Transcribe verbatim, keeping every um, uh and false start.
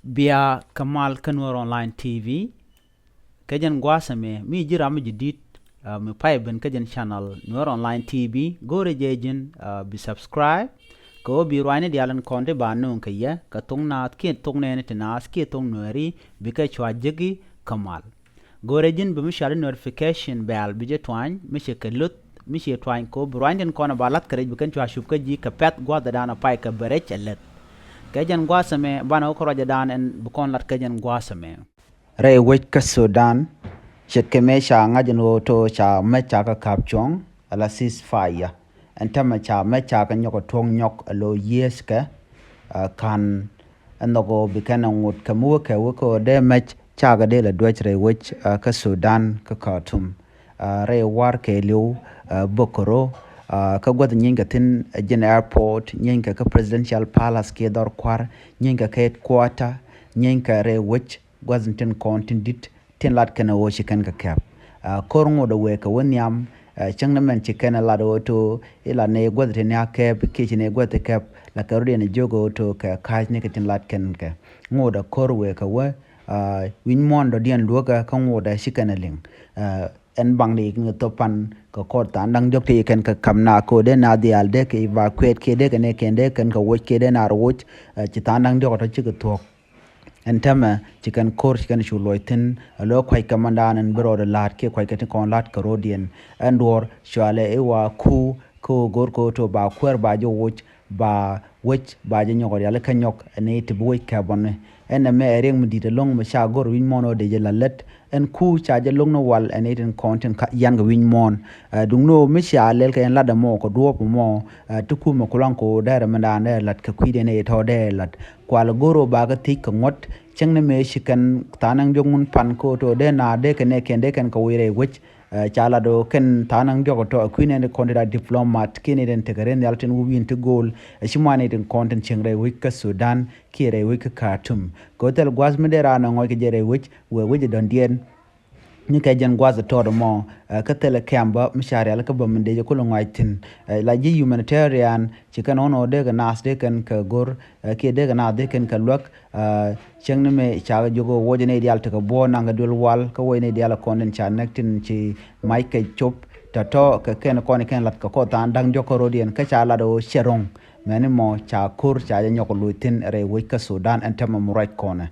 Bia kɛ mal kä Nuer Online T V. Kɛ jɛn gua̱a̱th ɛmɛ mi ji̱ ram mi ji̱ di̱t, ah, mi pay ben kä jɛn channel Nuer Online T V. Go̱o̱rɛ jɛ ji̱n, ah, bi subscribe. Kɛ ɣöö bi ruacni diaal in kɔn ti ba nööŋ kɛ yɛ kɛ thok naath kiɛ thok nɛɛni ti naath kiɛ thok Nuɛɛri bikɛ cua jeki kɛ mal. Go̱o̱rɛ ji̱n bi mi cuali notification bell bi jɛ tuany mi cɛ kɛ luth mi cɛ tuany kɛ ɣöö bi ruacni tin kɔn ba lath kɛ rɛc bi kɛn cua cup kä ji̱ kɛ pɛ̈th gua̱a̱th ɛ daan a pay kɛ bɛ rɛc ɛ leth. Kɛ jɛn gua̱a̱th ɛmɛ banɛ wä kä ruacɛ daan ɛn bi kɔn lat kɛ jɛn gua̱a̱th ɛmɛ. Rɛy wec kä Sudan, ce̱tkɛ mëë ca ŋa̱c ɛn ɣöö to̱ ca mɛc ca kɛ ka̱p cuɔ̱ŋ ala ceasefire. Ɛn täämɛ ca mɛc ca kɛ nyɔk ɛ tuɔ̱ŋ nyɔk ɛ lo̱ yiëëckɛ, ah, ka̱n ɛn nhɔk ɣöö bi kɛn ɛ ŋot kɛ mi wä kɛ wä kä ɣöö dee mɛc ca kɛ dee lɛ duäc rɛy wec, ah, kä Sudan kä Khartoum. Ah, rɛy war kɛɛliw, ah, bäkärö, ah, kä guäth nyienkɛ thi̱n, ah, ji̱n airport, nyienkɛ kä presidential palace kiɛ dhɔr kua̱r, nyienkɛ kä headquarter, nyienkɛ rɛy wec, gua̱th tin kɔn tin di̱t tin lat kɛn ɣöö ci kɛn kɛ kɛp. Ah, ko̱r ŋot ɛ wëë kɛ wä nhiam, ah, cäŋ ni mɛn ci kɛn ɛ lat ɣöö to̱ i̱ lat ni gua̱th tin ni a kɛp kiɛ ci ni gua̱th ti kɛp la kɛ rɔ̱diɛn ɛ jiök ɣöö to̱ kɛ ka̱c ni kɛ tin lat kɛn kɛ. Ŋot ɛ ko̱r wëë kɛ wä, ah, wi̱ny muɔ̱ɔ̱n dɔ̱diɛn luäkä kä ŋot ɛ ci kɛn ɛ liŋ. Ah, ɛn baŋ ni kɛ thop pan kɛ kɔr tha̱a̱ŋ da̱ŋ diɔ̱k ti kɛn kɛ ka̱m na ko̱dɛ na dhiaal dee kɛ evacuate kiɛ dee kɛ ni kɛn dee kɛn kɛ woc kiɛ dee na rɔ woc, ah, ci tha̱a̱ŋ da̱ŋ diɔ̱k ɛ tɔ̱ cikɛ thuɔ̱k. Ɛn täämɛ ci kɛn ko̱r ci kɛn cu luɔc thi̱n, ɛ lo̱ kua̱ckɛ mandan ɛn bi rɔɔdɛ la̱a̱t kiɛ kua̱ckɛ ti kɔn la̱a̱t kɛ ro̱diɛn. Ɛn duɔ̱ɔ̱r cualɛ i̱ wa ku kä ɣöö go̱r kɛ ɣöö to̱ ba kuäär ba jɛ woc, ba wec ba jɛ nyɔk riali kä nyɔk ɛn i̱ ti bi wec kɛpɔni. Ɛn ɛmɛ ɛ riɛk mi di̱t ɛlɔ̱ŋ mi ca go̱r wi̱ny muɔ̱ɔ̱n ɣöö dee jɛ la lät. Ɛn ku ca jɛ lo̱ŋ ni wal ɛn i̱ tin kɔn tin ka, yan kɛ wi̱ny muɔ̱ɔ̱n. Ɛ, duŋni ɣöö mi ca lɛl kɛ ɛn lat ɛmɔ kɛ duɔ̱ɔ̱p ɛmɔ, ɛ, ti kumɛ kulaŋ kɛ ɣöö dɛrɛ mi daan dee lat kɛ kui̱dɛn i̱ tɔ̱ dee lat. Kual go̱r ɣöö ba kɛ thiec kɛ ŋuɔ̱t, cäŋ ni mëë ci kɛn tha̱a̱ŋ naŋ diɔ̱k ŋun pan kɛ ɣöö to̱ dee na dee kɛ nɛ kɛn dee kɛn kɛ wec rɛy wec. Ɛ, ca lat ɣöö kɛn tha̱a̱ŋ naŋ diɔ̱k tɔ̱ ɛ kui̱ nɛn kɔn ti rat diplomat kiɛ ni den tekɛ ren nhial tin wä wi̱i̱n ti go̱o̱l. Ɛ, ci man ni tin kɔn tin cieŋ rɛy wec kä Sudan kiɛ rɛy wec kä Khartoum. Kɛ ɣöö thil gua̱a̱th mi dee raan ɛ ŋɔc kɛ jɛ rɛy wec, wëë wec ɛ dɔ̱ŋdiɛn. Ni kɛ jɛn gua̱th ɛ tɔɔt ɛmɔ, ɛ, kä thilɛ kɛm bä mi ca rial kä bä mi dee jɛ kulɛ ŋɔac thi̱n. Ɛ, la ji̱ humanitarian ci kɛn ɣɔn ɣöö dee kɛ naath dee kɛn kɛ go̱r, ɛ, kiɛ dee kɛ naath dee kɛn kɛ luäk, ɛ, cäŋ ni mëë ca kɛ jiök ɣöö wuɔcɛ nɛy diaal tekɛ buɔ̱ɔ̱r naŋ kɛ duël wal kä wuɔcɛ nɛy diaal ɛ kɔn tin ca näk tin ci mac kɛ cop tɔ̱tɔ̱ kɛ kɛn kɔn kɛn la̱t kɛ kɔn tha̱a̱ŋ da̱ŋ diɔ̱k kä ro̱diɛn kä ca lat ɣöö cɛ ro̱ŋ. Mɛni mɔ ca ko̱r ca jɛ nyɔk loc thi̱n rɛy wec kä Sudan ɛn täämɛ mi ruac kɔnɛ.